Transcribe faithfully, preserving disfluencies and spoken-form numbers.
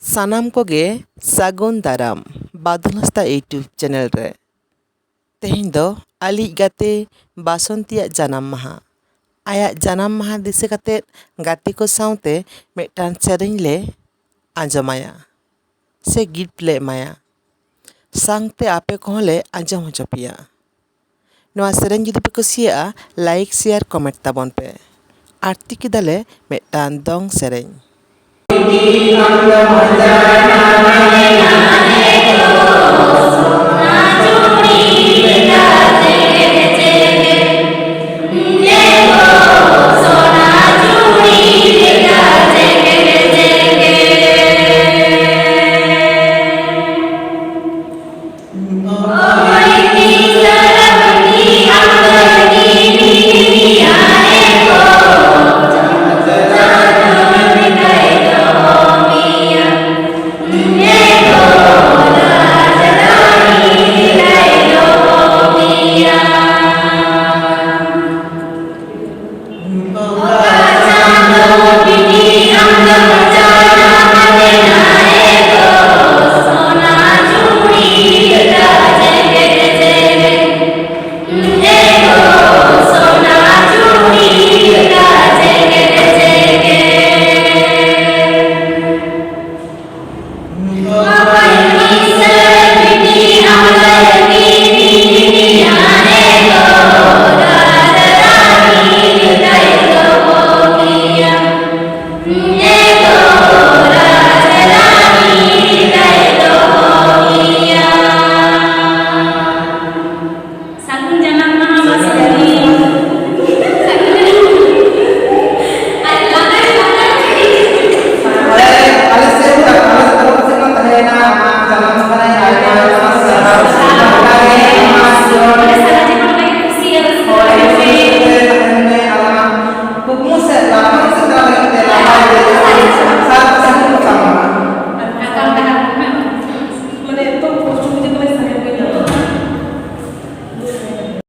ᱥᱟᱱᱟᱢ ᱠᱚᱜᱮ ᱥᱟᱹᱜᱩᱱ ᱫᱟᱨᱟᱢ ᱵᱟᱫᱚᱞ ᱦᱟᱸᱥᱫᱟ YouTube ᱪᱮᱱᱮᱞ ᱨᱮ᱾ ᱛᱮᱦᱮᱧ ᱫᱚ ᱟᱞᱮᱭᱤᱡ ᱜᱟᱛᱮ ᱵᱟᱥᱚᱱᱛᱤᱭᱟᱜ ᱡᱟᱱᱟᱢ ᱢᱟᱦᱟ᱾ ᱟᱭᱟᱜ ᱡᱟᱱᱟᱢ ᱢᱟᱦᱟ ᱫᱤᱥᱟᱹ ᱠᱟᱛᱮᱫ ᱜᱟᱛᱮ ᱠᱚ ᱥᱟᱶᱛᱮ ᱢᱤᱫᱴᱟᱝ ᱥᱮᱨᱮᱧ ᱞᱮ ᱟᱸᱡᱚᱢᱟᱭᱟ ᱥᱮ ᱜᱤᱯᱷᱴ ᱞᱮ ᱮᱢᱟᱭᱟ᱾ ᱥᱟᱶᱛᱮ ᱟᱯᱮ ᱠᱚᱦᱚᱸ ᱞᱮ ᱟᱸᱡᱚᱢ ᱦᱚᱪᱚ ᱯᱮᱭᱟ᱾ ᱱᱚᱣᱟ ᱥᱮᱨᱮᱧ ᱡᱩᱫᱤ ᱯᱮ ᱠᱩᱥᱤᱭᱟᱜᱼᱟ, ᱞᱟᱭᱤᱠ, ᱥᱮᱭᱟᱨ, ᱠᱚᱢᱮᱱᱴ ᱛᱟᱵᱚᱱ ᱯᱮ᱾ ᱟᱨ ᱛᱤᱠᱤ ᱫᱟᱞᱮ ᱢᱤᱫᱴᱟᱝ ᱫᱚᱝ ᱥᱮᱨᱮᱧ᱾ ᱥᱟᱹᱜᱩᱱ ᱡᱟᱱᱟᱢ ᱢᱟᱦᱟ ᱵᱟᱥᱚᱱᱛᱤ᱾ ᱟᱨ ᱞᱟᱜᱟᱱ ᱞᱟᱜᱟᱱ ᱟᱞᱮ, ᱟᱞᱮ ᱥᱮᱫ ᱠᱷᱚᱱ, ᱟᱞᱮ ᱛᱚᱨᱚᱯ ᱥᱮᱫ ᱠᱷᱚᱱ ᱛᱟᱦᱮᱸᱭᱮᱱᱟ ᱟᱢᱟᱜ ᱡᱟᱱᱟᱢ ᱢᱟᱦᱟ ᱨᱮ ᱟᱭᱢᱟ ᱟᱭᱢᱟ ᱥᱟᱨᱦᱟᱣ᱾ ᱚᱱᱠᱟ ᱜᱮ ᱟᱢᱟᱜ ᱡᱤᱭᱚᱱ ᱥᱟᱨᱟ ᱡᱤᱵᱚᱱ ᱞᱟᱹᱜᱤᱫ ᱠᱩᱥᱤ ᱨᱟᱹᱥᱠᱟᱹ ᱦᱳᱭ, ᱛᱟᱦᱮᱱ ᱢᱮ᱾ ᱠᱩᱥᱤ ᱨᱟᱹᱥᱠᱟᱹ ᱛᱟᱦᱮᱱ ᱢᱮ ᱟᱨ ᱟᱢᱟᱜ ᱠᱩᱠᱢᱩ ᱥᱮᱫ ᱞᱟᱦᱟ